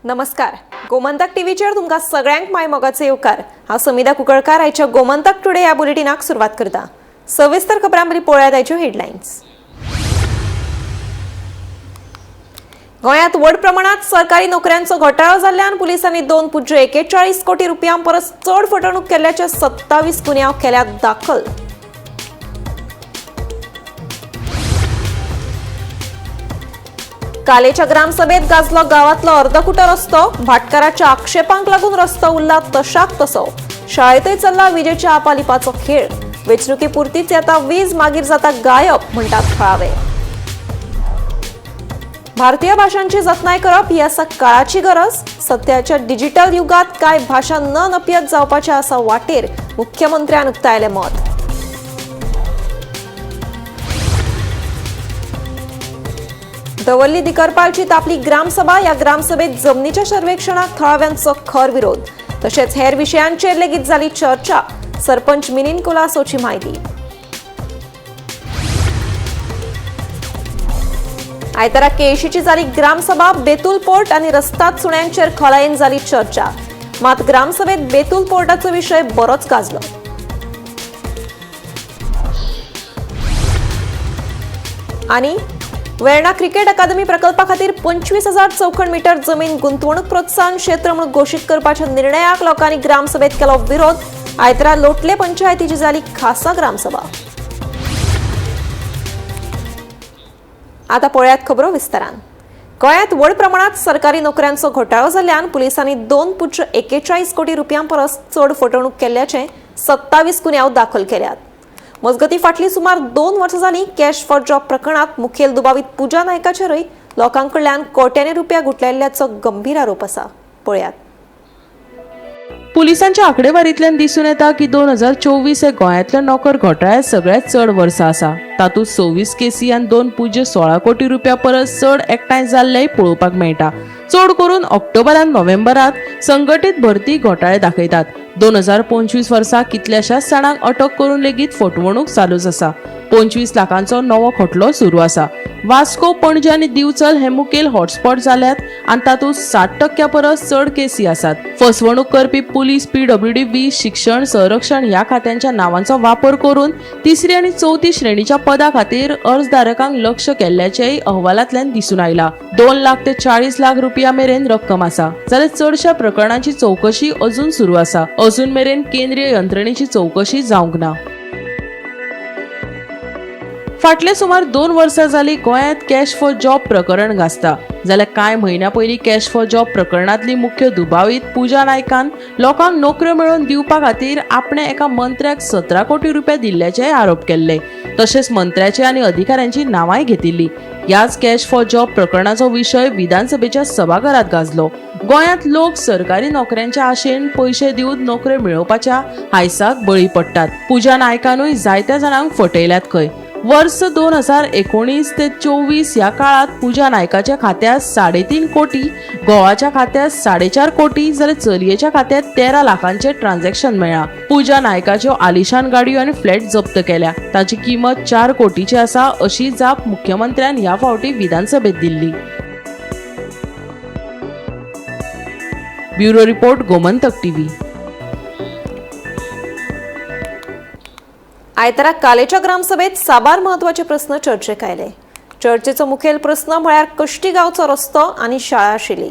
नमस्कार, गोमंतक टीव्हीचेर तुमकां सगळ्यांक माय मोगाचो येवकार. हांव समिधा कुंकळकार आयच्या गोमंतक टुडे ह्या बुलेटिनाक सुरवात करता. सविस्तर खबरां पयलीं पळोवया आयच्यो हेडलायन्स. गोंयांत व्हड प्रमाणात सरकारी नोकऱ्यांचो घोटाळो जाल्ल्यान पुलिसांनी 2.41 कोटी रुपयां परस चड फटवणूक केल्ल्याचे 27 गुन्यांव केल्यात दाखल. कालेच्या ग्रामसभेत गाजलो गावातलो अर्धकुटो रस्तो. भाटकाराच्या आक्षेपांक लागून रस्तो उरला तशाक तसो. शाळेतय चल्ला विजेच्या आपालिपाचो खेळ. वेंचणुकी पुरतीच येता वीज, मागीर जाता गायब, म्हणटात थळावे. भारतीय भाषांची जतनाय करप ही आसा काळाची गरज. सध्याच्या डिजिटल युगात कांय भाशा न नपयत जावपाच्या आसा वाटेर, मुख्यमंत्र्यान उक्तायलें मत. दवर्ली दिकरपालची तापली ग्रामसभा. ह्या ग्रामसभेत जमनीच्या सर्वेक्षणाक थळाव्यांचो खर विरोध. तशेंच हेर विशयांचेर लेगीत जाली चर्चा. सरपंच मिनीन कुलासोची म्हायती. आयतारा केळशीची जाली ग्रामसभा. बेतूल पोर्ट आणि रस्ताद सुण्यांचेर खोलायेन जाली चर्चा. मात ग्रामसभेत बेतूल पोर्टाचो विशय बरोच गाजलो. आणि वेर्णा क्रिकेट अकादमी प्रकल्पा खातीर 25,000 चौखण मीटर जमीन गुंतवणूक प्रोत्साहन क्षेत्र म्हणून घोशीत करपाच्या निर्णयाक लोकांनी ग्रामसभेत केलो विरोध. आयतारा लोटले पंचायतीची जाली खासा ग्रामसभा. आता पळयात खबरो विस्तारान. गोंयांत व्हड प्रमाणात सरकारी नोकऱ्यांचो घोटाळो जाल्ल्यान पुलिसांनी 2.41 कोटी रुपयां परस चड फटवणूक केल्ल्याचे 27 गुन्यांव दाखल केल्यात. मजगती फाटली सुमार 2 वर्सां जाली कॅश फॉर जॉब प्रकरणात मुखेल दुबावीत पूजा नायकाचेरूय लोकां कडल्यान कोट्यांनी रुपया गुटलायिल्ल्याचो गंभीर आरोप आसा. पळयात. पुलिसांच्या आंकडेवारींतल्यान दिसून येता की 2024 हे गोंयांतल्या नोकर घोटाळ्यांत सगळ्यांत चड वर्सां आसा. तातूंत 26 केसी आनी 2.16 कोटी रुपया परस चड एकठांय जाल्लेय पळोवपाक मेळटा. चड करून ऑक्टोबर आनी नोव्हेंबरांत संघटीत भरती घोटाळे दाखयतात. 2025 वर्सा कितल्याशाच जाणांक अटक करून लेगीत फटवणूक चालूच आसा. 25 लाखांचो नवो खटलो सुरू आसा. वास्को, पणजे आनी दिवचल हे मुखेल हॉटस्पॉट जाल्यात आनी तातूंत 60% परस चड केसी आसात. फसवणूक करपी पुलीस, पीडब्ल्यूडी, वीज, शिक्षण, संरक्षण ह्या खात्यांच्या नावांचो वापर करून तिसरी आनी चवथी श्रेणीच्या पदा खातीर अर्जदारकांक लक्ष केल्ल्याचेय अहवालांतल्यान दिसून आयला. 2 लाख ते 40 लाख रुपया मेरेन रक्कम आसा. जाल्यार चडशा प्रकरणांची चवकशी अजून सुरू आसा. अजून मेरेन केंद्रीय यंत्रणेची चवकशी जावंक ना. फाटले सुमार 2 वर्सां जाली गोंयांत कॅश फॉर जॉब प्रकरण गाजता. जाल्यार कांय म्हयन्या पयलीं कॅश फॉर जॉब प्रकरणांतली मुख्य दुबावीत पूजा नायकान लोकांक नोकऱ्यो मेळोवन दिवपा खातीर आपणे एका मंत्र्याक 17 कोटी रुपया दिल्ल्याचेय आरोप केल्ले. तशेंच मंत्र्याचे आनी अधिकाऱ्यांची नांवांय घेतिल्ली. ह्याच कॅश फॉर जॉब प्रकरणाचो विशय विधानसभेच्या सभाघरात गाजलो. गोंयांत लोक सरकारी नोकऱ्यांच्या आशेन पयशे दिवन नोकऱ्यो मेळोवपाच्या हायसाक बळी पडटात. पूजा नायकानूय जायत्या जाणांक फटयल्यात खंय. वर्स 2019 ते 24 ह्या काळात पूजा नायकाच्या खात्यात 3.5 कोटी, गोवाच्या खात्यात 4.5 कोटी, जाल्यार चलयेच्या खात्यात 13 लाखांचे ट्रान्झॅक्शन मेळ्ळा. पूजा नायकाच्यो आलिशान गाडयो आनी फ्लॅट जप्त केल्या. ताची किंमत 4 कोटीची आसा अशी जाप मुख्यमंत्र्यान ह्या फावटी विधानसभेत दिल्ली. Bureau report, Gomantak TV. आयतारा कालेच्या ग्रामसभेत साबार महत्वाचे प्रस्न चर्चेक आयले. चर्चेचो मुखेल प्रस्न म्हळ्यार कश्टी गांवचो रस्तो आनी शाळा आशिल्ली.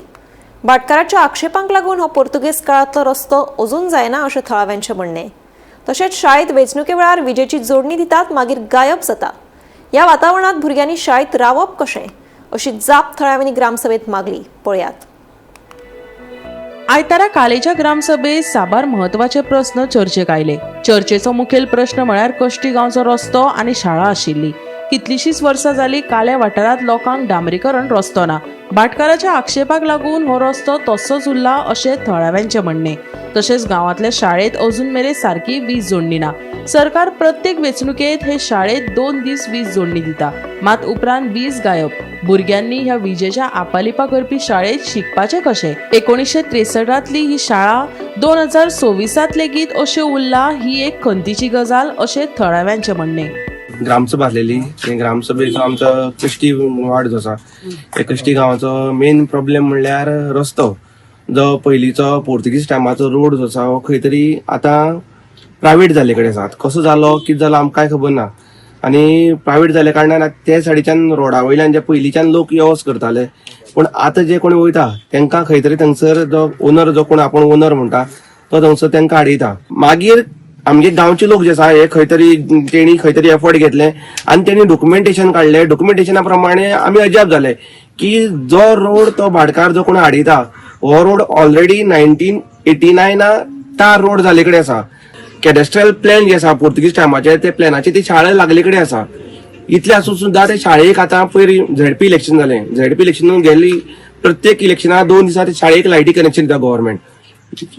भाटकाराच्या आक्षेपांक लागून हो पोर्तुगेज काळांतलो रस्तो अजून जायना अशें थळाव्यांचें म्हणणें. तशेंच शाळेंत वेंचणुके वेळार विजेची जोडणी दितात, मागीर गायब जाता. ह्या वातावरणांत भुरग्यांनी शाळेंत रावप कशें अशी जाप थळाव्यांनी ग्रामसभेत मागली. पळयात. आयतारा कालेच्या ग्रामसभेत साबार महत्वाचे प्रस्न चर्चेक आयले. चर्चेचो मुखेल प्रश्न म्हळ्यार कश्टी गांवचो रस्तो आनी शाळा आशिल्ली. कितलीशीच वर्सां जाली काल्या वाठारांत लोकांक डांबरीकरण रस्तो ना. भाटकाराच्या आक्षेपाक लागून हो रस्तो तसोच उरला अशें थळाव्यांचें म्हणणें. तशेंच गांवांतल्या शाळेंत अजून मेरेन सारकी वीज जोडणी ना. सरकार प्रत्येक वेंचणुकेंत हे शाळेंत 2 दीस वीज जोडणी दिता, मात उपरांत वीज गायब. भुरग्यांनी ह्या विजेच्या आपालिपा करपी शाळेंत शिकपाचें कशें? 1963तली ही शाळा 2026 लेगीत अशें उरला ही एक खंतीची गजाल अशें थळाव्यांचें म्हणणें. ग्रामसभा आसलेली. ग्रामसभेचो आमचो कश्टी वार्ड जो आसा, त्या कश्टी गांवाचो मेन प्रॉब्लेम म्हणल्यार रस्तो. जो पयलींचो पोर्तुगीज टायमाचो रोड जो आसा हो खंय तरी आतां प्रायवेट जाल्ले कडेन आसा. कसो जालो कितें जालो आमकां कांय खबर ना. आनी प्रायवेट जाल्ल्या कारणान आतां ते सायडीच्यान रोडा वयल्यान जे पयलींच्यान लोक यो वच करताले, पूण आतां जे कोण वयता तांकां खंय तरी थंयसर जो ओनर, जो कोण आपूण ओनर म्हणटा तो थंयसर तांकां आडयता. मागीर आमगे गांवचे लोक जे आसा हे खंय तरी तेणी खंय तरी एफर्ट घेतले आनी तेणी डॉक्युमेंटेशन काडले. डॉक्युमेंटेशना प्रमाणे आमी अजाप जाले की जो रोड तो भाटकार जो कोण हाडयता हो रोड ऑलरेडी 1989 तार रोड जाल्ले कडेन आसा. कॅडेस्ट्रल प्लॅन जे आसा पोर्तुगीज टायमाचे ते प्लॅनाचे ती शाळा लागले कडेन आसा. इतले आसून सुद्दां ते शाळेक आतां पयर झेडपी इलेक्शन जालें. झेडपी इलेक्शन गेल्ली प्रत्येक इलेक्शना 2 दिसा ते शाळेक लायटी कनेक्शन दिता गव्हर्मेंट.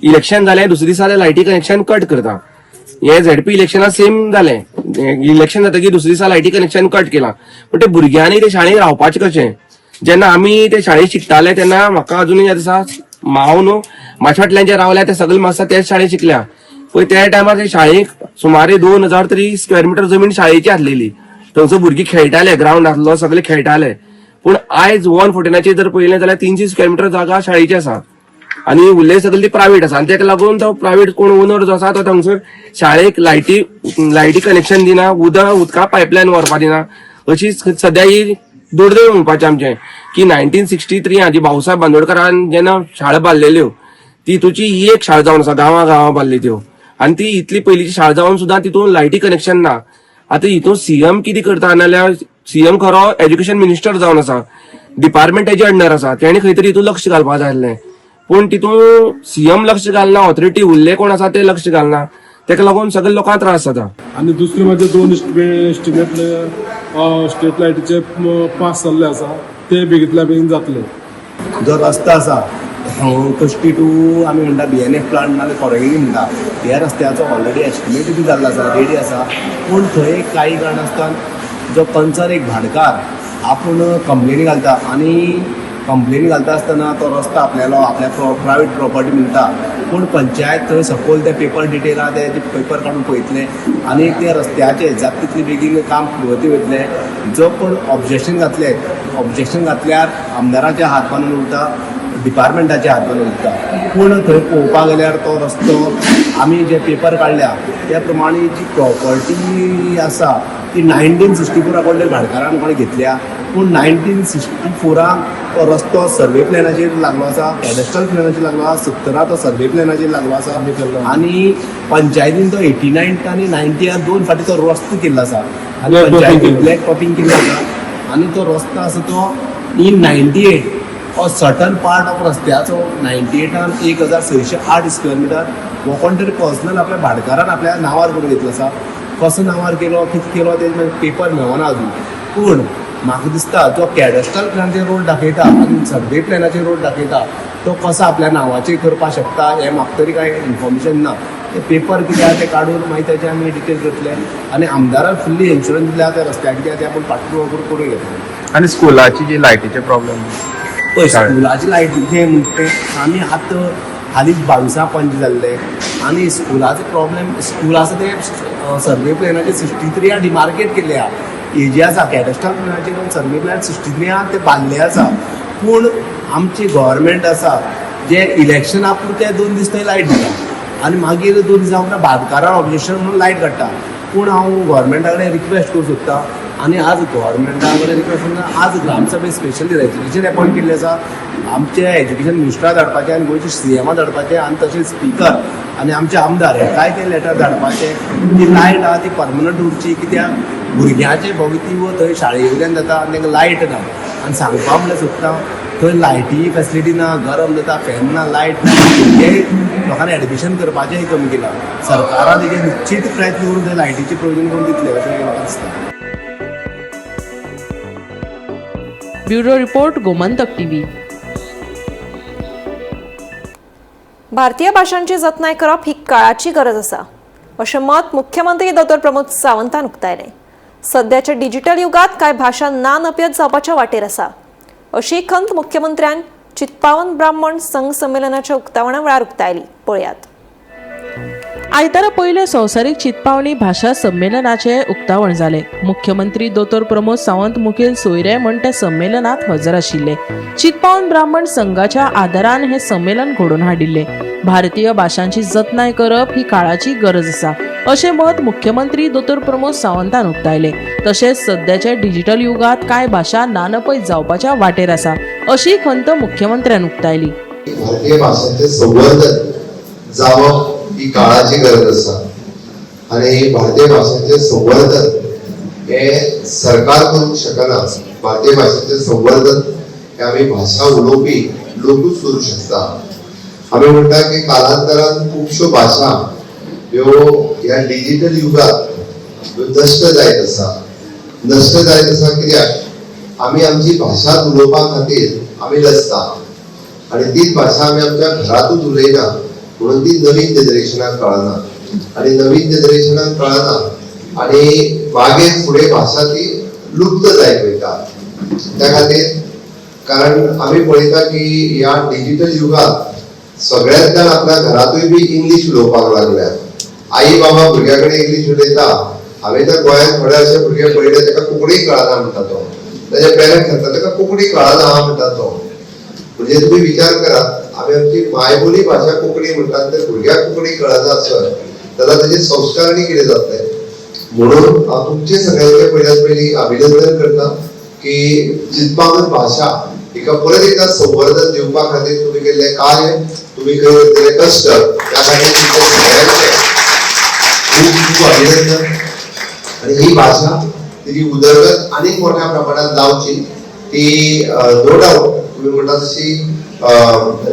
इलेक्शन जालें दुसरे दिसा ते लायटी कनेक्शन कट करता. हे झेडपी इलेक्शना सेम जालें. इलेक्शन जातकीर दुसरे दिसा लायटी कनेक्शन कट केलां. पण ते भुरग्यांनी ते शाळेक रावपाचें कशें? जेन्ना आमी ते शाळेत शिकताले तेन्ना म्हाका अजुनूय याद आसा, हांव न्हू म्हाज्या फाटल्यान जे रावल्या ते सगळे म्हाका त्याच शाळेत शिकल्या. पळय त्या टायमार ते शाळेक सुमारे 2000 तरी स्क्वेअर मिटर जमीन शाळेची आसलेली. थंयसर भुरगीं खेळटाले, ग्रावंड आसलो, सगळे खेळटाले. पूण आयज 149 जर पळयलें जाल्यार 300 स्क्वेअर मिटर जागा शाळेची आसा आनी उरले सगळी ती प्रायवेट आसा. आनी ताका लागून तो प्रायवेट कोण ओनर जो आसा तो थंयसर शाळेक लायटी लायटी कनेक्शन दिना, उदका पायपलायन व्हरपा दिना. अशी सद्या ही दुर्दैव म्हणपाचें आमचें की 1963 जी भाऊसाहेब बांदोडकरान जेन्ना शाळा बांदलेल्यो तितूची ही एक शाळा जावन आसा, गांवा गांवा बांदली त्यो. आनी ती इतली पयलींची शाळा जावन सुद्दां तितून लायटी कनेक्शन ना. आतां हितून सीएम कितें करता नाल्यार सीएम खरो एज्युकेशन मिनिस्टर जावन आसा, डिपार्टमेंट तेजे अंडर आसा, तेणी खंय तरी हितून लक्ष घालपाक जाय आसलें. पूण तितून सीएम लक्ष घालना, ऑथॉरिटी उरले कोण आसा ते लक्ष घालना. तेका लागून सगळे लोकांक त्रास जाता. आनी दुसरें म्हणजे 2 एस्टिमेट स्ट्रीट लायटीचे पास जाल्ले आसा, ते बेगीतल्या बेगीन जातले. जो रस्तो आसा कश्टी टू आमी म्हणटा BNF plant नाल्यार कोरंगी म्हणटा, ह्या रस्त्याचो ऑलरेडी एस्टिमेट बी जाल्लो आसा, रेडी आसा. पूण थंय काही कारणास्तान जो कंसर्न एक भाटकार आपूण कंप्लेनी घालता आनी कंप्लेनी घालता आसतना तो रस्तो आपल्यालो आपल्या प्रायवेट प्रॉपर्टी म्हणटा, पूण पंचायत थंय सपोज ते पेपर डिटेल आहा ते पेपर काडून पळयतले आनी ते रस्त्याचे जाता तितले बेगीन काम फुरगती वयतले. जो कोण ऑब्जेक्शन घातले, ऑब्जेक्शन घातल्यार आमदाराचे हात बांदून उरता, डिपार्टमेंटाचे हात बांदून उरता. पूण थंय पळोवपाक गेल्यार तो रस्तो आमी जे पेपर काडल्या त्या प्रमाणे जी प्रॉपर्टी आसा ती 1964 कोण तरी भाटकारान कोणें घेतल्या, पूण 1964 तो रस्तो सर्वे प्लॅनाचेर लागलो आसा, कॅडस्ट्रल प्लॅनाचेर लागलो आसा, 70 तो सर्वे प्लॅनाचेर लागलो आसा आनी पंचायतीन तो 89 आनी 90 2 फावटी तो रस्तो केल्लो आसा आनी पंचायतीन ब्लॅक टॉपिंग केल्लो आसा. आनी तो रस्तो आसा तो इन 98 हो सर्टन पार्ट ऑफ रस्त्याचो 98 1608 स्क्वेअर मिटर हो कोण तरी पर्सनल आपल्या भाटकारान आपल्या नांवार करून घेतलो आसा. कसो नांवार केलो, कितें केलो ते पेपर मेळना अजून. पूण म्हाका दिसता जो कॅडस्ट्रल प्लॅनाचेर रोड दाखयता आनी सर्वे प्लॅनाचेर रोड दाखयता तो कसो आपल्या नांवाचेर करपाक शकता हें म्हाका तरी कांय इन्फॉर्मेशन ना. ते पेपर कितें आहा ते काडून मागीर तेजे आमी डिटेल करतले आनी आमदारान फुल्ली इन्शुरन्स दिल्या त्या रस्त्याक कितें आहा तें आपूण पाठपुरावा करून घेतले. आनी स्कुलाची जी लायटीचे प्रॉब्लेम? पळय स्कुलाची लायटीचें म्हणटा तें आमी आतां हालींच 22 पंच जाल्ले आनी स्कुलाचो प्रॉब्लेम, स्कूल आसा ते सर्वे प्लॅनाचे 63 डिमार्केट केल्ले आहा. हे जे आसा कॅडस्ट्रल प्लॅनाचेर सर्वे प्लॅन 63 ते बांदले आसा. पूण आमची गव्हर्मेंट आसा जे इलेक्शना पुरते 2 दीस थंय लायट दिता आनी मागीर 2 दिसां उपरांत भाटकारान ऑब्जेक्शन म्हणून लायट काडटा. पूण हांव गव्हर्मेंटा कडेन रिक्वेस्ट करूंक सोदता आनी आज गव्हर्मेंटा कडेन रिक्वेस्ट करून आज ग्रामसभे स्पेशली रेजोल्युशन अपॉयंट केल्लें आसा. आमचे एज्युकेशन मिनिस्टरा धाडपाचें आनी गोंयचे सीएमा धाडपाचें आनी तशेंच स्पिकर आनी आमचे आमदार हेकाय ते लेटर धाडपाचें. ती लायट आहा ती परमनंट उरची, कित्याक भुरग्यांचें भवितव्य थंय शाळे वयल्यान जाता आनी तांकां लायट ना. आनी सांगपा म्हणल्यार सोदता थंय लायटी फेसिलिटी ना, गरम जाता, फॅन ना, लायट ना. भुरगे लोकांनी एडमिशन करपाचेंय कमी केलां. सरकारान तेजेर निश्चीत प्रयत्न करून थंय लायटीचें प्रोविजन करून दितलें अशें म्हाका दिसता. Bureau report, Gomantak TV. भारतीय भाशांची जतनाय करप ही काळाची गरज आसा अशें मत मुख्यमंत्री डॉ प्रमोद सावंतान उक्तायलें. सद्याच्या डिजिटल युगात कांय भाशा ना नपयत जावपाच्या वाटेर आसा अशी खंत मुख्यमंत्र्यान चित्पावन ब्राह्मण संघ संमेलनाच्या उक्तावणा वेळार उक्तायली. पळयात. आयतारा पयल्या संवसारीक चितपावणी भाशा संमेलनाचें उक्तावण जालें. मुख्यमंत्री दोतोर प्रमोद सावंत मुखेल सोयरे म्हण त्या संमेलनात हजर आशिल्ले. चितपावन ब्राह्मण संघाच्या आदारान हें संमेलन घडोवन हाडिल्लें. भारतीय भाशांची जतनाय करप ही काळाची गरज आसा अशें मत मुख्यमंत्री दोतोर प्रमोद सावंतान उक्तायलें. तशेंच सद्याच्या डिजिटल युगांत कांय भाशा नानपयत जावपाच्या वाटेर आसा अशी खंत मुख्यमंत्र्यान उक्तायली. भारतीय भाशांचे संवर्धन जावप ही काळाची गरज आसा आनी भारतीय भाशांचे संवर्धन हे सरकार करूंक शकना. भारतीय भाशेचें संवर्धन हे आमी भाशा उलोवपी लोकूच करूं शकता. आमी म्हणटा की कालांतरान खुबश्यो भाशा ह्यो ह्या डिजिटल युगात ह्यो नश्ट जायत आसा. नश्ट जायत आसा कित्याक आमी आमची भाशा उलोवपा खातीर आमी लजता आनी तीच भाशा आमी आमच्या घरातूच उलयना म्हणून ती नवीन जनरेशनाक कळना आनी नवीन जनरेशनाक कळना आनी मागीर फुडें भाशा ती लुप्त जायत वयता. त्या खातीर कारण आमी पळयता की ह्या डिजिटल युगात सगळ्याच जाण आपल्या घरातूय बी इंग्लीश उलोवपाक लागल्यात. आई बाबा भुरग्या कडेन इंग्लीश उलयता. हांवें तर गोंयांत थोडे अशे भुरगे पळयले, ताका कोंकणी कळना म्हणटा तो. ताजे पेरंट्स सांगता ताका कोंकणी कळना हा म्हणटा तो. म्हणजे तुम्ही विचार करात, आमी आमची मायबोली भाशा कोंकणी म्हणटात तर भुरग्याक कोंकणी कळना आसत जाल्यार ताजे संस्कार आनी कितें जातले. म्हणून हांव तुमचे सगळ्यांचे पयल्यात पयलीं अभिनंदन करता की चिंतपावन भाशा हिका परत एकदा संवर्धन दिवपा खातीर तुमी केल्लें कार्य, तुमी केल्ले कश्ट, त्या खातीर तुमचे सगळ्यांचे खूब खूब अभिनंदन. आनी ही भाशा तिची उदरगत आनीक मोठ्या प्रमाणात जावची ती नो डावट तुमी म्हणटा तशी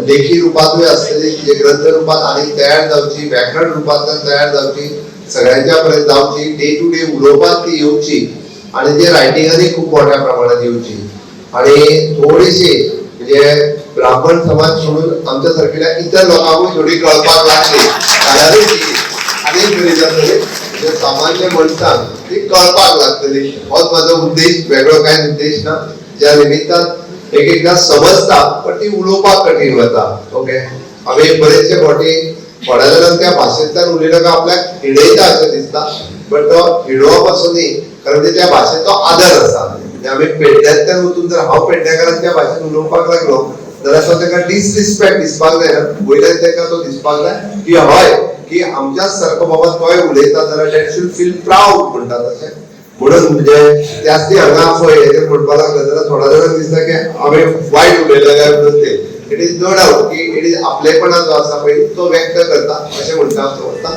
लेखी रुपांतूय आसतली, तिजे ग्रंथ रुपांत आनीक तयार जावची, व्याकरण रुपांतल्यान तयार जावची, सगळ्यांच्या पर्यंत जावची, डे टू डे उलोवपात ती येवची आनी ते रायटिंगांनी खूब मोठ्या प्रमाणात येवची. आनी थोडीशी म्हणजे ब्राह्मण समाज सोडून आमच्या सारकेल्या इतर लोकांकूय थोडी कळपाक लागली जाल्यारूय ती आनीक बरी जातली. म्हणजे सामान्य मनशांक ती कळपाक लागतली. होच म्हाजो उद्देश, वेगळो कांय उद्देश ना. ज्या निमित्तान एक एकदा समजता पण ती उलोवपाक कठीण वता. ओके, आमी बरेचशे फावटी थोड्या जाणांक त्या भाशेंतल्यान उलयलो काय आपल्याक हिणयता अशें दिसता, बट तो हिणोवप असो न्ही, कारण ते त्या भाशेचो आदर आसा. म्हणजे आमी पेडण्यांतल्यान वचून जर हांव पेडणेकारान त्या भाशेन उलोवपाक लागलो जाल्यार तो ताका डिसरिस्पेक्ट दिसपाक जायना, वयल्यान ताका तो दिसपाक जाय की हय की आमच्याच सारको बाबा तोय उलयता जाल्यार that should feel proud म्हणटा तशें. म्हणून म्हणजे त्याच ती हांगा पळय हेजेर म्हणपाक लागले जाल्यार थोड्या जाणांक दिसता की हांवें वायट उलयलें काय म्हणून. ते it is no doubt की it is आपलेपणा जो आसा पळय तो व्यक्त करता अशें म्हणटा हांव समजता.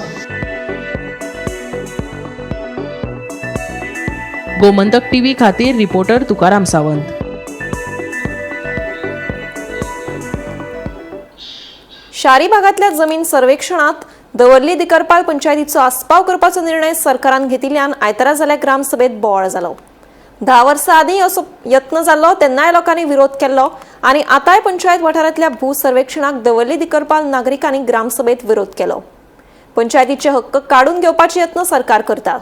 गोमंतक टीव्ही खातीर रिपोर्टर तुकाराम सावंत. शारी भागातल्या जमीन सर्वेक्षणात दवर्ली दिकरपाल पंचायतीचो आस्पाव करपाचो निर्णय सरकारान घेतिल्ल्यान आयतारा जाल्ल्या ग्रामसभेत बोवाळ जालो. 10 वर्सां आदीं असो यत्न जाल्लो तेन्नाय लोकांनी विरोध केल्लो आनी आतांय पंचायत वाठारांतल्या भू सर्वेक्षणाक दवर्ली दिकरपाल नागरिकांनी ग्रामसभेत विरोध केलो. पंचायतीचे हक्क काडून घेवपाचे यत्न सरकार करता.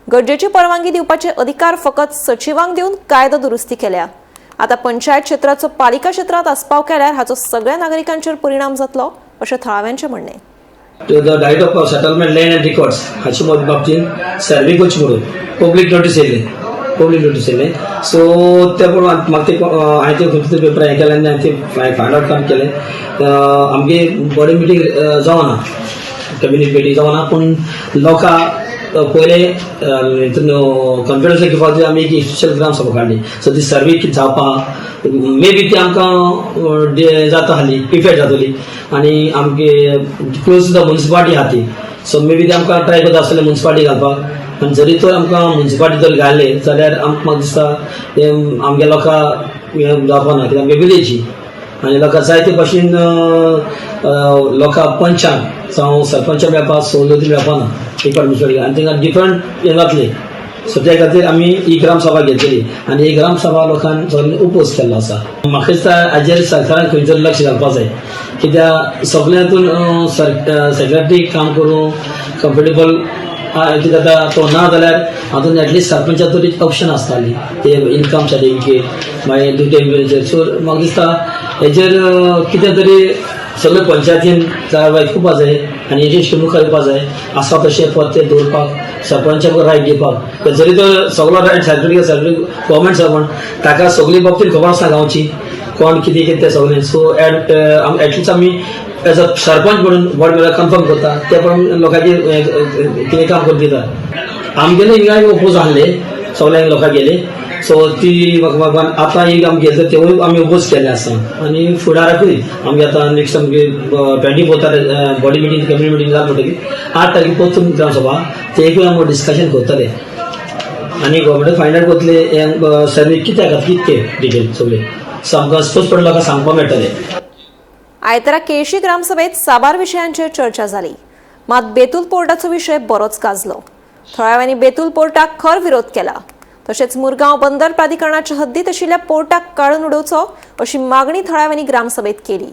गरजेची परवानगी दिवपाचे अधिकार फकत सचिवांक दिवन कायदो दुरुस्ती केल्या. आतां पंचायत क्षेत्राचो पालिका क्षेत्रांत आस्पाव केल्यार हाचो सगळ्या नागरिकांचेर परिणाम जातलो अशें थळाव्यांचें म्हणणें. The right of settlement land and records हाचे बाबतींत सर्वे करची म्हणून पब्लीक नोटीस येयली, पब्लीक नोटीस येयली. सो त्या प्रमाण म्हाका ते हांवें ते खंयचे तरी पेपर हें केलें आनी हांवें ते फायंड आवट काम केलें. आमगे बॉडी मिटींग जावना, कॅबिनेट मिटींग जावना, पूण लोकां पयले हितून कॉन्फिडन्स घेवपाक आमी एक स्पेशल ग्राम सभा काडली. सो ती सर्वे कितें जावपा मे बी ती आमकां जाता आसली, इफेक्ट जातली आनी आमगे क्लोज टू the municipality आहा ती. सो मे बी ती आमकां ट्राय करता आसतले मुन्सिपालिटी घालपाक. आनी जरी तर आमकां मुन्सिपालिटी जर घाले जाल्यार आमकां म्हाका दिसता तें आमगे लोकां हें जावपा ना, कित्याक आमगे विलेजी आनी लोकां जायते भाशेन लोकां पंचांक जावं सरपंचाक मेळपाक सवलती मेळपा ना एक मुन्सिपालिटी आनी तांकां डिफरंट हें जातलें. सो त्या खातीर आमी ही ग्रामसभा घेतलेली आनी ही ग्रामसभा लोकांक सगळ्यांनी उपोज केल्लो आसा. म्हाका दिसता हाजेर सरकारान खंय तरी लक्ष घालपाक जाय, कित्याक सगळ्या हातून सेक्रेटरी काम करूं कम्फर्टेबल कितें जाता तो ना जाल्यार हातून एटलिस्ट सरपंचा तरी ऑप्शन आसताली ते इनकम सर्टिफिकेट मागीर दुसरे. सो म्हाका दिसता हेजेर कितें तरी सगळे पंचायतीन आयकुपा जाय आनी हेजेर मुखार येवपा जाय आसा तशें पद ते दवरपाक सरपंचाक रायट घेवपाक. जरी तो सगळो रायट सर्टिफिकेट गव्हर्मेंट सर्वंट, ताका सगळी बाबतीन खबर आसना गांवची कोण कितें कितें तें सगळें. सो एटलिस्ट आमी एज अ सरपंच म्हणून वॉर्ड मेंबर कन्फर्म करता, ते प्रमाणे लोकांचे कितें काम करून दिता. आमगेले हिंगा ओपोज आहले सगळ्यांक लोकांक गेले. सो ती म्हाका आतां एक आमी गेले तेवूय आमी ओपोज केल्ले आसा आनी फुडाराकूय आमगे आतां नेक्स्ट आमगे 24 बॉडी मिटींग, कम्युनिटी मिटींग जाल म्हणटकीर 8 तारखे परतून ग्रामसभा, तेकूय आमी डिस्कशन करतले आनी गव्हर्मेंट फायंड आउट करतले हें सर्वे कित्याक कितें ते डिटेल सगळे. सो आमकां स्पश्टपणे लोकांक सांगपाक मेळटलें. आयतारा केळशी ग्रामसभेत साबार विशयांचेर चर्चा जाली, मात बेतूल पोर्टाचो विशय बरोच गाजलो. थळाव्यांनी बेतूल पोर्टाक खर विरोध केला. तशेंच मुरगांव बंदर प्राधिकरणाच्या हद्दीत आशिल्ल्या पोर्टाक काडून उडोवचो अशी मागणी थळाव्यांनी ग्रामसभेत केली.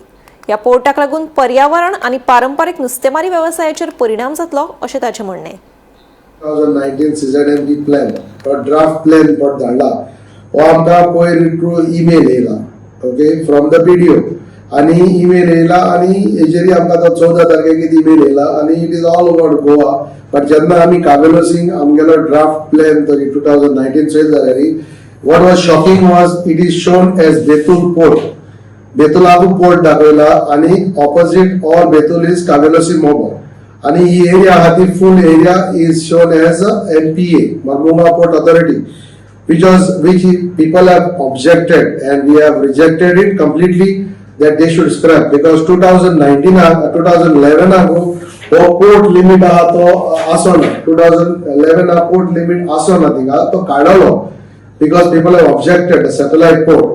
ह्या पोर्टाक लागून पर्यावरण आनी पारंपारीक नुस्तेमारी वेवसायाचेर परिणाम जातलो अशें ताचें म्हणणें. 2019 सीझेडएमपी प्लॅन हो ड्राफ्ट प्लॅन पण धाडला, हो आमकां पयर थ्रू ईमेल येयला, ओके, फ्रॉम the BDO. आनी ईमेल येयला आनी हेजेरय आमकां आतां 14 तारखेक ईमेल येयला आनी it is all about Goa. But जेन्ना आमी कावेलोसिंग आमगेलो ड्राफ्ट प्लॅन तरी 2019 चोयले जाल्यार, what was shocking was it is shown as Betul port. बेतुलाकू port दाखयला आनी opposite all Betul is Cavelossim Mobor आणि ही एरिया आहा ती full area is shown as MPA, Mormugao Port Authority, which people have objected and we have rejected it completely that they should scrap, because 2019 2011 आगो हो port limit आहा तो आसोना. 2011 port limit आसोना थिंगा, तो काडलो because people have objected the satellite port,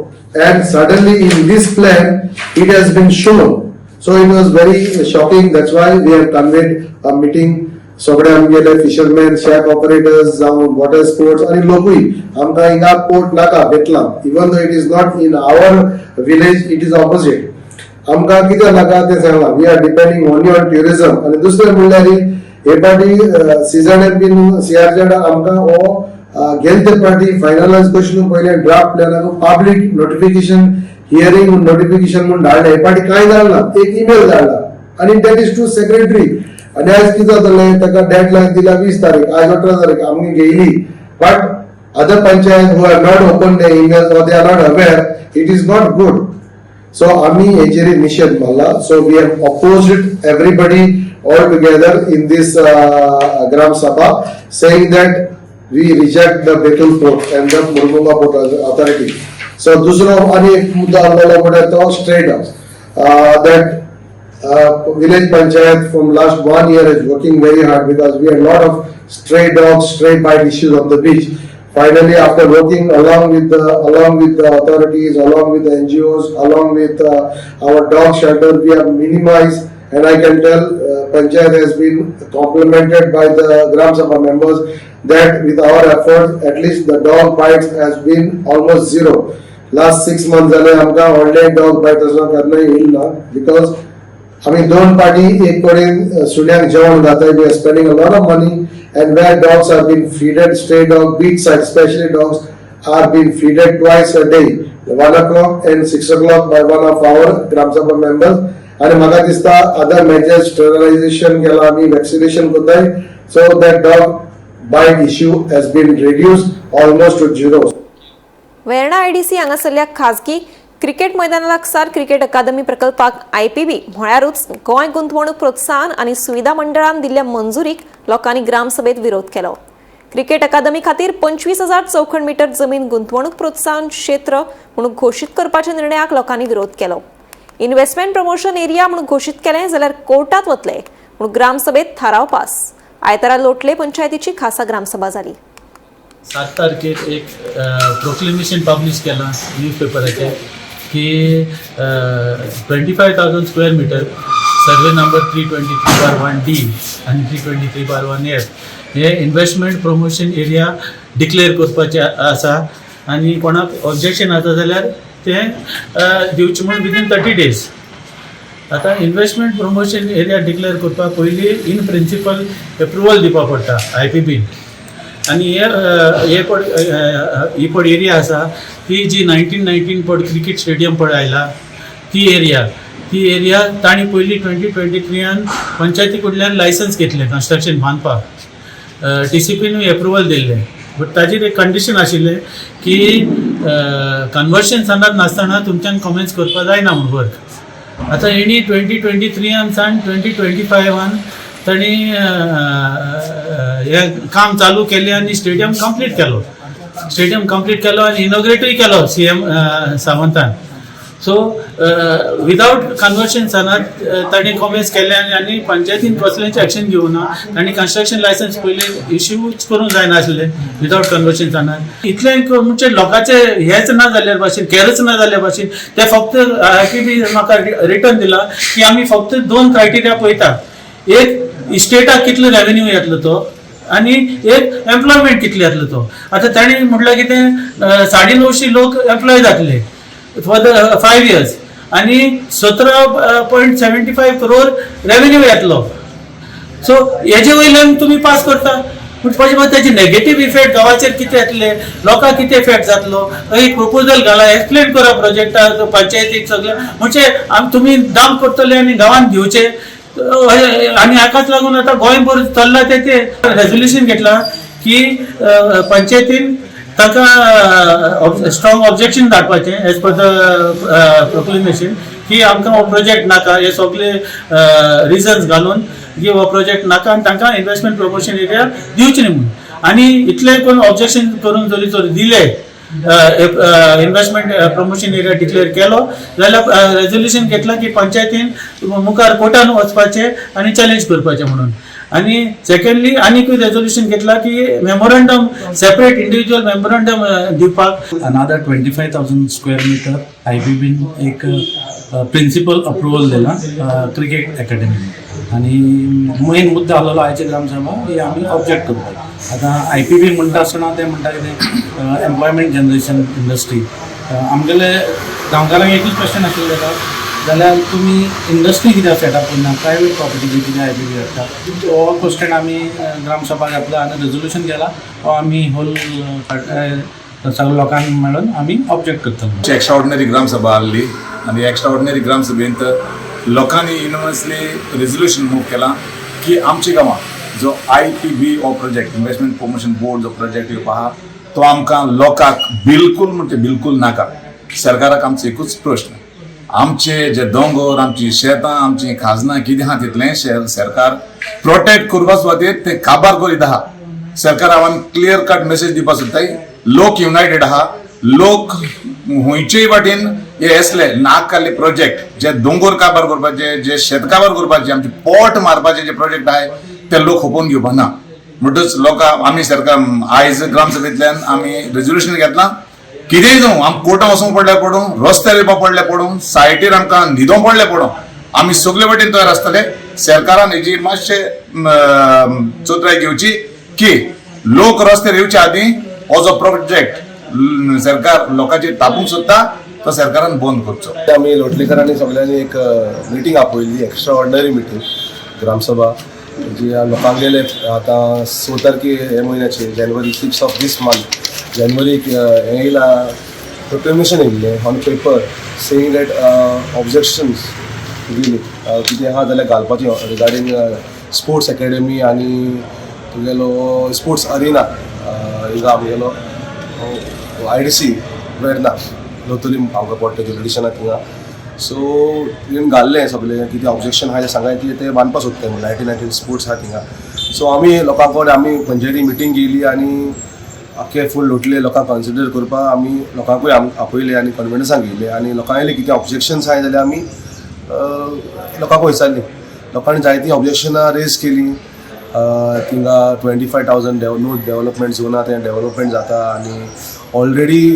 and suddenly in this plan it has been shown. So it was very shocking. That's why we have convened a meeting. सगळे आमगेले fisherman, shack operators जावं water sports आनी लोकूय, आमकां हिंगा port नाका बेतलां. Even though it is not in our village, it is opposite. आमकां कितें नाका तें सांगलां. We are depending only on tourism. आनी दुसरें म्हणल्यार हे पाटी सीझन बीन सीआरझेड आमकां हो गेले ते पाटी फायनलायज कशें पयलें ड्राफ्ट प्लॅनाक पब्लीक नोटिफिकेशन, हियरींग नोटिफिकेशन म्हूण धाडलें. हे पाटी कांय धाडना, एक ईमेल धाडला आनी that is to secretary. आनी आयज कितें जातलें, ताका डेडलायन दिल्या 20 तारीख, आयज 18 तारीख आमगे घेयली, but other panchayat who have not open the emails or they are not aware, it is not good. So आम्ही हेचेर निशेध मारला. So we have opposed, everybody all together in this Gram Sabha, saying that we reject the Betul Port and the Mormugao Port Authority. So दुसरो आनी एक मुद्दो आसलेलो म्हळ्यार तो stray dogs, that village panchayat from last one year is working very hard because we had lot of stray dogs, stray bite issues on the beach. Finally, after working along with the authorities, along with the NGOs, along with our dog shelter, we have minimized. And I can tell panchayat has been complimented by the Gram Sabha members that with our efforts, at least the dog bites has been almost zero. Last 6 months जाले आमकां व्हडले dog बायट असो केन्ना येयल ना, because आमी दोन पाटी एक कडेन सुण्यांक जेवण घाताय. We are spending a lot of money, and where dogs are been feeded, stray dog, beach side specially, dogs are been feeded twice a day, 1 o'clock and 6 o'clock, by one of our Gram Sabha members. आनी म्हाका दिसता other measures, sterilisation केला आमी, vaccination करताय, so that dog bite issue has been reduced almost to zero. Verna IDC हांगासरल्या खाजगी cricket मैदाना लागसार क्रिकेट अकादमी प्रकल्पाक आयपीबी म्हळ्यारूच गोंय गुंतवणूक प्रोत्साहन आनी सुविधा मंडळान दिल्ल्या मंजुरीक लोकांनी ग्रामसभेत विरोध केलो. क्रिकेट अकादमी खातीर 25,000 चौखण मीटर जमीन गुंतवणूक प्रोत्साहन क्षेत्र म्हणून घोशीत करपाच्या निर्णयाक लोकांनी विरोध केलो. इन्व्हेस्टमेंट प्रमोशन एरिया म्हणून घोशीत केलें जाल्यार कोर्टात वतले म्हणून ग्रामसभेत थाराव पास. आयतारा लोटले पंचायतीची खासा ग्रामसभा जाली. 7 तारखेर एक प्रोक्लेमेशन पब्लिश केलां न्यूज पेपराचेर की 25,000 square meter, survey number 323/1 D आनी 323/1 F हे इन्व्हेस्टमेंट प्रमोशन एरिया डिक्लेअर करपाचे आसा आनी कोणाक ऑब्जेक्शन आसा जाल्यार तें दिवचें म्हूण विदीन 30 डेज. आतां इन्व्हेस्टमेंट प्रमोशन एरिया डिक्लेअर करपाक पयलीं इन प्रिंसिपल एप्रुवल दिवपा पडटा आयपीबीन. आनी हे हे पड ही पड एरिया आसा ती जी 1919 पड क्रिकेट स्टेडियम पड आयला ती एरिया ती एरिया तांणी पयलीं 2023 पंचायती कडल्यान लायसन्स घेतलें कन्स्ट्रक्शन बांदपाक. टीसीपीनूय एप्रुवल दिल्लें, बट ताजेर एक कंडिशन आशिल्लें की कन्वर्शन सनद नासतना तुमच्यान कॉमेन्स करपाक जायना म्हूण वर्क. आतां हेणी 2023 सावन 2025 तांणी हें काम चालू केलें आनी स्टेडियम कंप्लीट केलो. स्टेडियम कंप्लीट केलो आनी इनॉग्रेटूय केलो सीएम सावंतान. सो विदावट कन्वर्शन सनद तांणी कॉमेन्स केले आनी पंचायतीन कसलेंच एक्शन घेवना. तांणी कन्स्ट्रक्शन लायसन्स पयलीं इश्यूच करूंक जायनासलें विदावट कन्वर्शन सनद. इतलें म्हणजे लोकांचे हेच ना जाल्ल्या भाशेन, कॅरच ना जाल्ल्या भाशेन ते फक्त आयपीबी म्हाका रिटर्न दिला की आमी फक्त दोन क्रायटेरिया पळयता, एक स्टेटाक कितलो रेवेन्यू येतलो तो आनी एक एम्प्लॉयमेंट कितली येतलो तो. आतां तांणी म्हटल्यार कितें, 950 लोक एम्प्लॉय जातले फॉर the 5 years आनी 17.75 करोड रेवेन्यू येतलो. सो हेजे वयल्यान तुमी पास करता, पूण पळय तेजे नेगेटीव इफेक्ट गांवाचेर कितें येतले, लोकांक कितें इफेक्ट जातलो. एक प्रपोजल घाला, एक्सप्लेन करा प्रोजेक्टाक पंचायतीक सगळें, म्हणजे आम तुमी दाम करतले आनी गांवांत घेवचे. आनी हाकाच लागून आतां गोंयभर चल्लां तें रेजोल्युशन घेतलां की पंचायतीन ताका स्ट्रॉंग ऑब्जेक्शन धाडपाचें एज पर the proclamation की आमकां हो प्रोजेक्ट नाका, हे सगळे रिजन्स घालून की हो प्रोजेक्ट नाका आनी तांकां इन्वेस्टमेंट प्रमोशन एरिया दिवचे न्ही म्हणून. आनी इतलें करून ऑब्जेक्शन करून जरी जर दिले, इन्वेस्टमेंट प्रमोशन एरिया डिक्लेअर केलो जाल्यार रेजोल्युशन घेतलां की पंचायतीन मुखार कोर्टान वचपाचें आनी चॅलेंज करपाचें म्हणून. आनी सेकंडली आनीकूय रेजोल्युशन घेतलां की मेमोरंडम, सेपरेट इंडिविज्युअल मेमोरंडम दिवपाक. Another 25,000 square meter आयपीबीन एक प्रिन्सिपल अप्रुवल दिला क्रिकेट अकॅडमी. आनी मेन मुद्दो आसलेलो आयचे ग्रामसभा ही आमी ऑब्जेक्ट करपाक. आतां आयपीबी म्हणटा आसतना ते म्हणटा कितें, एम्प्लॉयमेंट जनरेशन इंडस्ट्री. आमगेले गांवकारांक एकूच क्वेश्चन आशिल्लें जाता जाल्यार तुमी इंडस्ट्री कित्याक सेटअप करना, प्रायवेट प्रॉपर्टीचेर कित्याक आयपीबी हाडटा? हो क्वेश्चन आमी ग्रामसभा घातला आनी रेजोल्युशन केला. हो आमी होल सगळ्या लोकांक मेळून आमी ऑब्जेक्ट करतले. एक्स्ट्रा ऑर्डिनरी ग्रामसभा आहली आनी एक्स्ट्रा ऑर्डिनरी ग्रामसभेंत लोकांनी युनिवर्सली रेजोल्युशन मूव केलां की आमच्या गांवांत जो आयपीबी हो प्रोजेक्ट, इन्व्हेस्टमेंट प्रमोशन बोर्ड जो प्रोजेक्ट येवपा आहा तो आमकां लोकांक बिलकुल म्हणजे बिलकुल नाका. सरकाराक आमचो एकूच प्रश्न, आमचे जे दोंगर, आमची शेतां, आमची खाजनां कितें आहा तितलें सरकार प्रोटेक्ट करपा सुवातेर ते काबार करीत आहा. सरकार हांवें क्लियर कट मेसेज दिवपाक सोदताय, लोक युनायटेड आहा. लोक खंयचेय वाटेन हे असले नाकाले प्रोजेक्ट जे दोंगर काबार करपाचे, जे शेत काबार करपाचे, आमचे पोट मारपाचे जे प्रोजेक्ट आहाय ते लोक खपोवन घेवपा ना. म्हणटच लोकां आमी सरकार आयज ग्रामसभेंतल्यान आमी रेजोल्युशन घेतलां, कितेंय जावं, आमकां कोर्टां वचूंक पडल्यार पडूं, रस्त्यार येवपाक पडल्यार पडूं, सायटीर आमकां न्हिदोंक पडल्यार पडूं, आमी सगळे वाटेन तयार आसतले. सरकारान हेजी मातशें चतुराय घेवची की लोक रस्त्यार येवचे आदीं हो जो प्रोजेक्ट सरकार लोकांचेर तापूंक सोदता तो सरकारान बंद करचो. आमी लोटलीकरांनी सगळ्यांनी एक मिटींग आपयल्ली, एक्स्ट्रा ऑर्डिनरी मिटींग ग्रामसभा, जी लोकांक गेले आतां 6 तारखे हे म्हयन्याचे, January 6 of this month, जानेवारीक हें येयला, प्रोक्लेमेशन येयल्लें on paper saying that objections दिली कितें आहा जाल्यार घालपाचें रिगार्डींग स्पोर्ट्स एकेडमी आनी तुगेलो स्पोर्ट्स अरिना हिंगा आमगेलो आयडीसी वेर्ना लोतोली आमकां पडटा जुरिडिक्शनाक थिंगा. सो तुवें घाल्लें सगळें कितें ऑब्जेक्शन आहा तें सांगाय की ते बांदपाक सोदताय म्हणून 1919 स्पोर्ट्स आहा थिंगा. सो आमी लोकां कडेन आमी पंचायती मिटींग केली आनी आख्खे फूल लोटले लोकांक कन्सिडर करपाक आमी लोकांकूय आपयले आनी कॉन्फिडन्सान घेयले आनी लोकांले कितें ऑब्जेक्शन्स आहाय जाल्यार आमी लोकांक विचारली. लोकांनी जायतीं ऑब्जेक्शनां रेज केली. थिंगा 25,000 न्हू डेवलपमेंट झोन आहा, तें डेवलपमेंट जाता आनी ऑलरेडी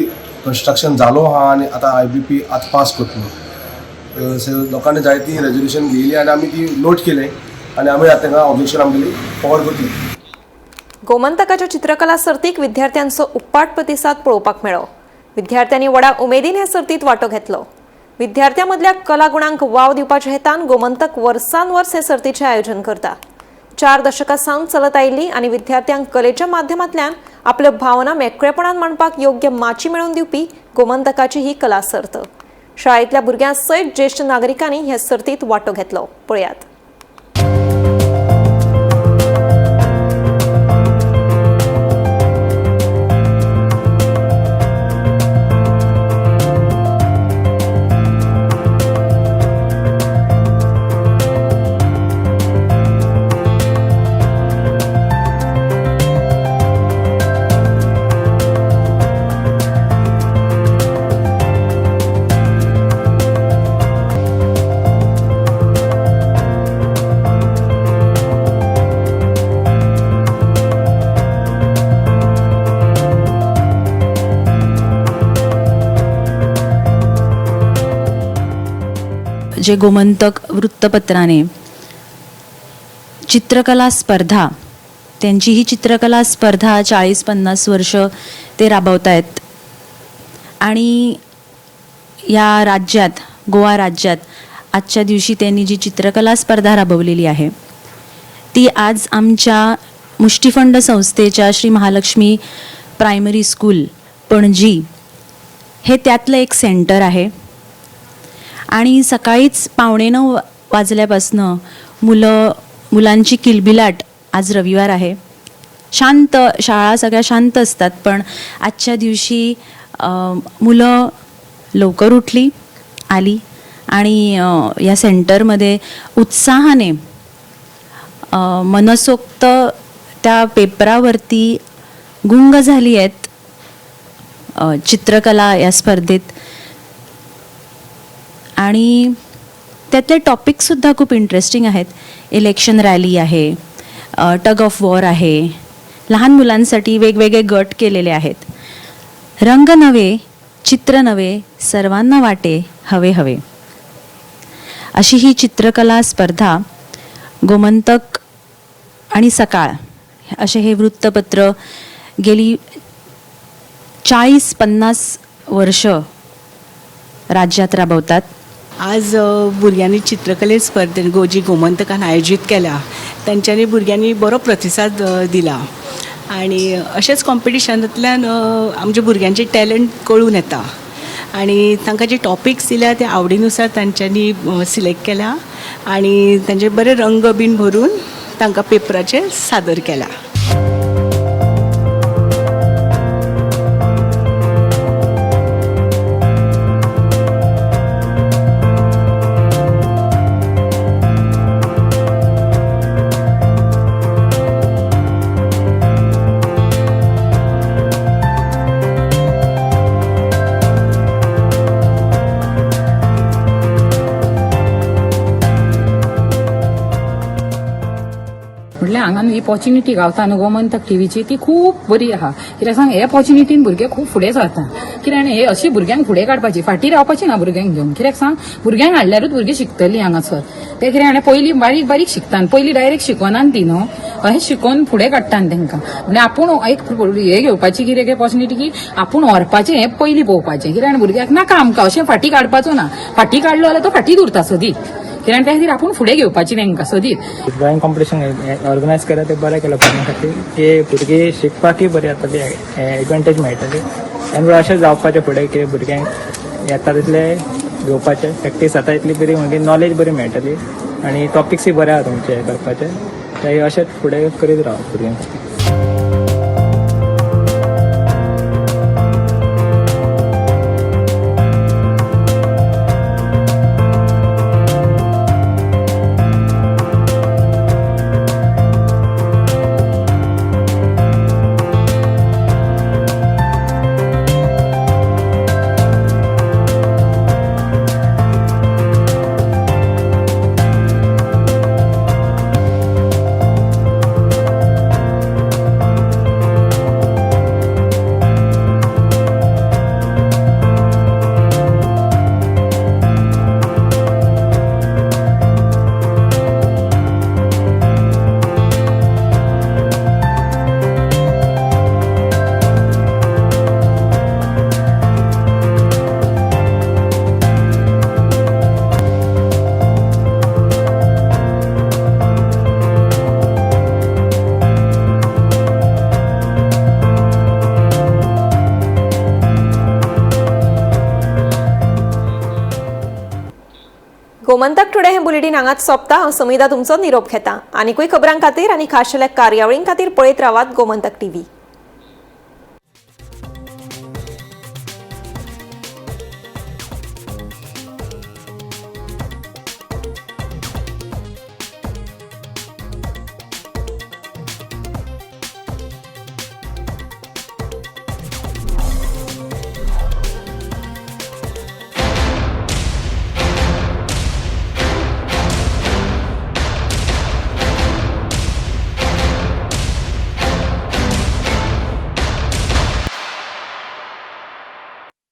कन्स्ट्रक्शन जालो आहा आनी आतां आयबीपी आतां पास करतलो. सो लोकांनी जायतीं रेजोल्युशन घेयली आनी आमी ती नोट केलें आनी आमी आतां तांकां ऑब्जेक्शन आमगेली फॉरवर्ड करतली. गोमंतकाच्या चित्रकला सर्तीक विद्यार्थ्यांचो उप्पाट प्रतिसाद पळोवपाक मेळ्ळो. विद्यार्थ्यांनी व्हडा उमेदीन हे सर्तीत वांटो घेतलो. विद्यार्थ्यां मदल्या कलागुणांक वाव दिवपाच्या हेतान गोमंतक वर्सान वर्स हे सर्तीचें आयोजन करता. 4 दशकां सावन चलत आयिल्ली आनी विद्यार्थ्यांक कलेच्या माध्यमांतल्यान आपल्यो भावना मेकळेपणान मांडपाक योग्य माची मेळोवन दिवपी गोमंतकाची ही कला सर्त. शाळेंतल्या भुरग्यां सयत ज्येश्ठ नागरिकांनी हे सर्तींत वांटो घेतलो. पळयात. जे गोमंतक वृत्तपत्राने चित्रकला स्पर्धा, त्यांची ही चित्रकला स्पर्धा 40-50 वर्ष ते राबवत आहेत आणि या राज्यात, गोवा राज्यात आजच्या दिवशी त्यांनी जी चित्रकला स्पर्धा राबवलेली आहे ती आज आमच्या मुष्टिफंड संस्थेच्या श्री महालक्ष्मी प्रायमरी स्कूल पणजी हे त्यातलं एक सेंटर आहे. आणि सकाळीच 8:45 वाजल्यापासनं मुलांची किलबिलाट. आज रविवार आहे, शांत शाळा सगळ्या शांत असतात, पण आजच्या दिवशी मुलं लवकर उठली, आली आणि या सेंटरमध्ये उत्साहाने मनसोक्त त्या पेपरावरती गुंग झाली आहेत चित्रकला या स्पर्धेत. आणि त्यातले टॉपिकसुद्धा खूप इंटरेस्टिंग आहेत. इलेक्शन रॅली आहे, टग ऑफ वॉर आहे, लहान मुलांसाठी वेगवेगळे गट केलेले आहेत. रंग नवे, चित्र नवे, सर्वांना वाटे हवे हवे, अशी ही चित्रकला स्पर्धा गोमंतक आणि सकाळ असे हे वृत्तपत्र गेली 40-50 वर्ष राज्यात राबवतात. आज भुरग्यांनी चित्रकले स्पर्धेन जी गोमंतकान आयोजीत केल्या तेंच्यांनी भुरग्यांनी बरो प्रतिसाद दिला आनी अशेंच कॉम्पिटिशनांतल्यान आमच्या भुरग्यांचे टॅलंट कळून येता आनी तांकां जे टॉपिक्स दिल्या ते आवडीनुसार तांच्यांनी सिलेक्ट केल्या आनी तांचे बरे रंग बीन भरून तांकां पेपराचेर सादर केला. म्हटल्यार हांगा न्हू ऑपॉर्च्युनिटी गावता न्हू गोमंतक टीव्हीची ती खूब बरी आहा. कित्याक सांग, हे ऑपॉर्च्युनिटीन भुरगे खूब फुडें सरता. कित्याक हे अशी भुरग्यांक फुडें काडपाची, फाटीं रावपाची ना भुरग्यांक घेवन. कित्याक सांग, भुरग्यांक हाडल्यारूच भुरगीं शिकतलीं हांगासर. ते कितें जाणा, पयलीं बारीक बारीक शिकता, पयलीं डायरेक्ट शिकनान ती न्हू, अशें शिकोवन फुडें काडटा तांकां. म्हणजे आपूण एक हे घेवपाची कितें ऑपॉर्च्युनिटी की आपूण व्हरपाचें हें पयलीं पळोवपाचें. कित्याक भुरग्याक नाका आमकां अशें फाटीं काडपाचो ना, फाटीं काडलो जाल्यार तो फाटीं उरता सदींच. कित्याक त्या खातीर आपूण फुडें घेवपाची तांकां सदींच. ड्रॉइंग कॉम्पिटिशन ऑर्गनायज केला ते बरें केलां भुरग्यां खातीर, की भुरगीं शिकपाकय बरी जातली, एडवांटेज मेळटली आनी अशें जावपाचें फुडें की भुरग्यांक येता तितले घेवपाचें, प्रॅक्टीस जाता तितली बरी, मागीर नॉलेज बरी मेळटली आनी टॉपिक्सूय बरे आहा तुमचे करपाचे, ते अशेंच फुडें करीत राव भुरग्यां खातीर. गोमंतक टुडे हें बुलेटीन हांगाच सोंपता. हांव समिधा तुमचो निरोप घेता. आनिकूय खबरां खातीर आनी खाशेल्या कार्यावळीं खातीर पळयत रावात गोमंतक टीव्ही.